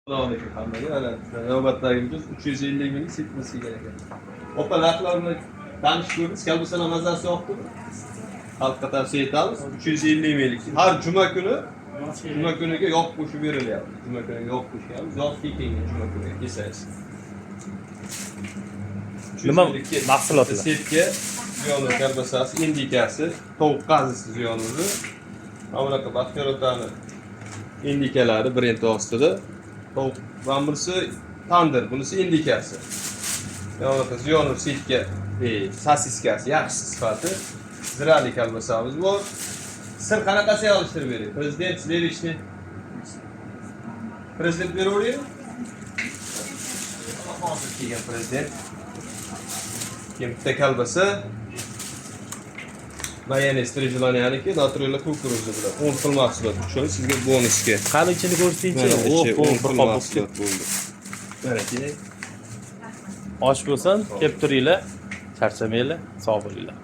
Assalomu alaykum hammaga. Mana navbatdagimiz 350 minglik setimiz kelgan ekan. Opa, narxlarni tanishib ko'rdingiz, kolbasalar mazasi yoqdimi? Xalqqa tavsiya etamiz. 350 minglik. Har juma kuni, juma kuniga yog' qo'shib berilyapti. Juma kuniga yog' qo'shyapmiz. Yog' tekinga juma kuniga kelsangiz. Nima 350 mahsulotlar? Сетка, ziyonur kolbasasi, индейка si, tovuq qazisi ziyonuri. Mana bunaqa Baxtiyor otani индейка lari brend ostida. Tovuq, mana bunisi tandir, bunisi индейка si. Mana bunaqa ziyonur сетка, sosiskasi yaxshi sifati. Zirali kolbasamiz bor. Сыр qanaqasiga alishtirib bering? Prezident, сливочный. Prezident beraveraymi? Hozir kelgan prezident. Keyin bitta kolbasa, mayonez "Три желания" niki, натуральный кукуруза bilan. 10 xil mahsulot. Uchun sizga bonusga. Qani, ichini ko'rsatingchi. Mana ichi Oh, 10 bir xil qop bo'lib mahsulot bo'ldi. Mana keyin Osh bo'lsin, kelib turinglar. Charchamanglar, sog' bo'linglar.